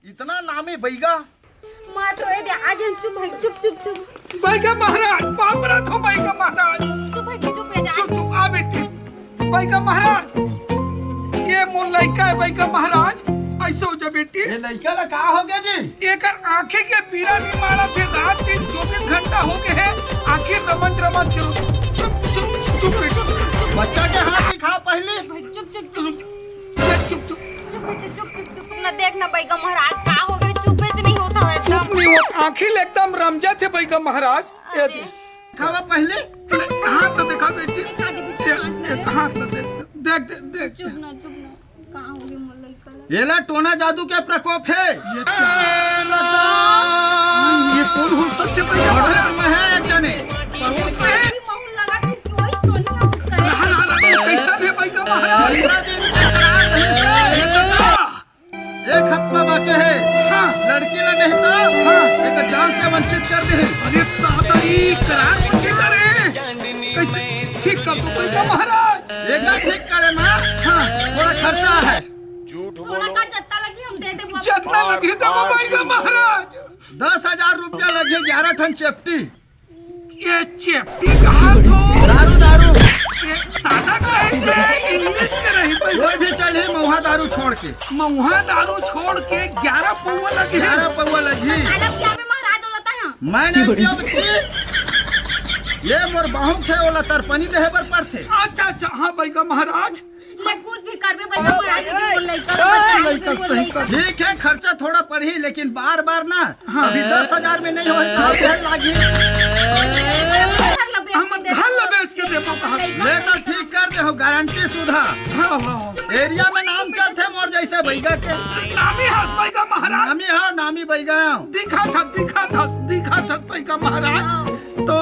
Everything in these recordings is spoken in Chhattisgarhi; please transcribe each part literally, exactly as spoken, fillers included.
इतना नामी बैगा। माँ तो ए दे, आ गए, चुप भाई, चुप, चुप, चुप। बैगा महाराज, पाँव परत हँव बैगा महाराज। चुप भाई, चुप, ए दे। चुप, चुप, आ बेटी। बैगा महाराज, ये मोर लइका हे बैगा महाराज, अइसे हो जा बेटी। ये लइका ला का हो गया जी? एकर आँखी के पीरा नइ मानत हे, रात दिन चौबीस घंटा हो गए हे, आँखी रमन रमन के। चुप, चुप, चुप बेटी। बच्चा के हाथ दिखा पहली। भाई, चुप, चुप, चुप। चुप, चुप, चुप। चुप, चुप, चुप, चुप, चुप। ना देख ना बैगा महाराज, का हो गए? चुप से नहीं होता है चुप एकदम। नहीं होत, आँखी ले एकदम रमजत हे बैगा महाराज। ये अरे। दे। दिखावा पहले। ले, हाथ तो दिखा बेटी। दिखा दे बेटी, ये, हाथ ये, ले। हाथ तो देख, देख, देख, देख। चुप ना, चुप ना। का हो गए मोर लइका ला? ये ला टोना जादू के प्रकोप हे। ये क्या? ये कौन हो सकते बैगा पड़ोस महाराज? में हे एक जने। पड़ोस में हे? महू लगा कि कोई टोनी हम करे। रहा, रहा, रहा, कैसन हे बैगा महाराज? पंद्रह दिन के करार हे से। ये तो ना। एक हफ्ता बाँचे हे। हाँ। लड़की ला नहीं तो हाँ। एक जान से वंचित कर दे। अरे सादरी करार के करे। कैसे ठीक कर दो बैगा महाराज? एकर ठीक करे मा हाँ। थोड़ा खर्चा हे। थोड़ा का जत्ता लगी हम दे देबो। जत्ता लगी देबो बैगा महाराज। दस हजार रुपया लगी, ग्यारह ठन चेपटी। ये चेपटी कहा थो? दारू, दारू। ये सादा के रही, ये English के रही भाई। कोई भी चलही महुआ दारू छोड़ के। महुआ दारू छोड़ के ग्यारह पौवा लगी। ग्यारह पौवा लगी। सादा पियाबे महाराज, ओला तैं हा। मैं नहीं पिया बच्ची। ये मोर बाहुक हे, ओला तरपनी देहे बर पड़थे। अच्छा, अच्छा, हाँ बैगा महाराज। ले कुछ भी करबे बैगा महाराज, लेकिन मोर लइका ए, बचा, लइका मोर सही लइका। कर। ठीक हे, खर्चा थोड़ा पड़ही, लेकिन बार बार ना, हाँ। अभी दस हजार में नहीं होही, तो और ढेर लागी। घर ला बेच हम के दे घर ला दे। बेच के देबो कहा। ले तो ठीक कर देहूँ, गारंटी सुधा। हाँ, हाँ, हाँ। एरिया में नाम चलथे मोर जैसे बैगा के। नामी हस बैगा महाराज। नामी हस, नामी बैगा हस। दिखा था, दिखा था, दिखा था बैगा महाराज। हाँ। तो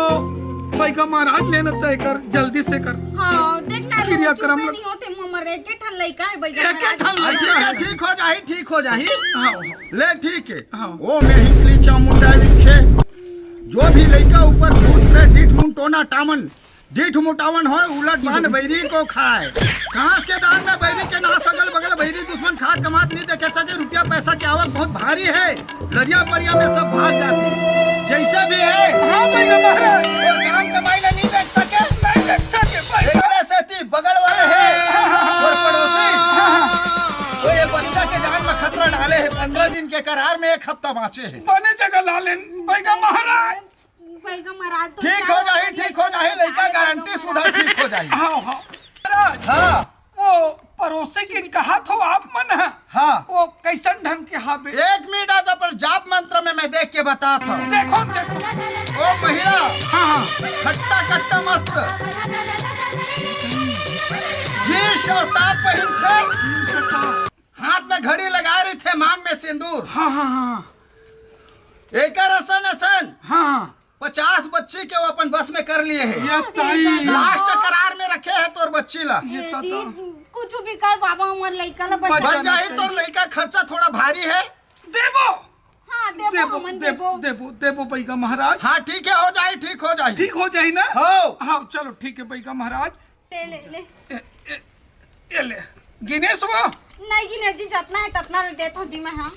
बैगा महाराज, ले ना तय कर, जल्दी से कर। हाँ, देख ना, क्रियाक्रम चुपे ल- नहीं होते, मोर एक ठन लइका हे बैगा एक महाराज। ठन हाँ, लइका ठीक हे, हे। ठीक हो जाही, ठीक हो जाही। हाँ, हाँ। ले ठीक हे। हाँ। ओम हिंगली चामुंडा विखे, जो भी लइका ऊपर भूत प्रेत डीठ मुंह टोना टामन, डीठ मुटावन होय, उलट बांध बैरी को खाय। कांस के दान में बैरी के नास, अगल बगल बैरी दुश्मन खात कमात नहीं देखे सके, रुपया पैसा के आवक बहुत भारी हे। लरिया परिया में सब भाग जाथे। जैसे भी हे, हाँ बैगा महाराज। अउ काम कमाई ला नहीं देख सके। नहीं देख सके भाई। एकरे सेती बगल वाले हे अउ पड़ोसी, वो ये बच्चा के जान में खतरा डाले हे। पंद्रह दिन के करार में एक हफ्ता बाँचे हे। बने जगह ला लेन बैगा महाराज। बैगा महाराज तो ठीक हो जाही, ठीक हो जाही, लइका गारंटी सुधा ठीक हो जाही। हाँ, हाँ। महाराज, हाँ। वो पड़ोसी के कहा थो आप मन ह? हाँ। वो कैसन ढंग के हाबे? एक मिनट, आज अपन जाप मंत्र में मैं देख के बतात हँव। देखो, देखो। ओ महिला, हाँ, हाँ। खट्टा खट्टा मस्त। जींस अउ टॉप पहिनथे। जींस अउ टॉप। हाथ में घड़ी लगाए रहिथे, मांग में सिंदूर। हाँ, हाँ, हाँ। एकर असन असन। हाँ, हाँ। पचास बच्ची के वो अपन बस में कर लिए हे। ये ताई। लास्ट करार में रखे हे तोर बच्ची ला। ये ए तो जी, तो। कुछ भी कर बाबा, हमर लइका ला बचा। बच बन जाही तोर लइका, खर्चा थोड़ा भारी हे। देबो। हाँ, देबो, देबो, हमन देबो, देबो। देबो, देबो बैगा महाराज। हाँ, ठीक हे, हो जाही, ठीक हो जाही। ठीक हो जाही ना? हो। हाँ, चलो, ठीक हे बैगा महाराज। ले, ले, ले। ए, ए, ए ले। गिनेस वो? नहीं गिनेस जी, जतना हे ततना ले देत हँव जी मैं, हाँ।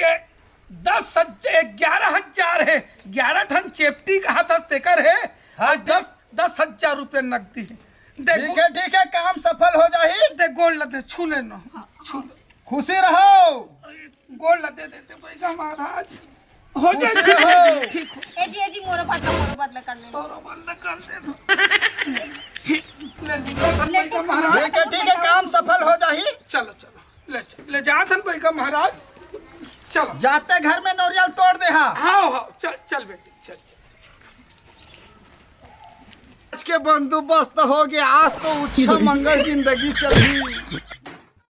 ए, दस हजार, ग्यारह हजार हे, ग्यारह ठन चेपटी कहा थस तेकर हे, हाँ, अउ दस, दस हजार रुपया नकदी हे। दे ठीक गो-, हे, ठीक हे, काम सफल हो जाही। दे गोड़ ल दे, छू लेना, छू ले। खुशी रहो। गोड़ ल दे देते बैगा महाराज। हो जाए, खुशी ठीक हो रहो। जाए, ठीक हो। ए जी, ए जी, मोरो बदला, मोरो बदला कर ले। तोरो बदला कर दे तू। ठीक, ले निकल ले, बैगा ठीक है। महाराज। ठीक हे, ठीक हे, काम सफल हो जाही। चलो, चलो, ले चल, ले जात हन बैगा महाराज। चलो। जाते घर में नोरियल तोड़ दे हा। हाँ, हाँ, चल, चल बेटी, चल, चल। आज के बंदोबस्त हो गया, आज तो उच्छा मंगल जिंदगी चलही।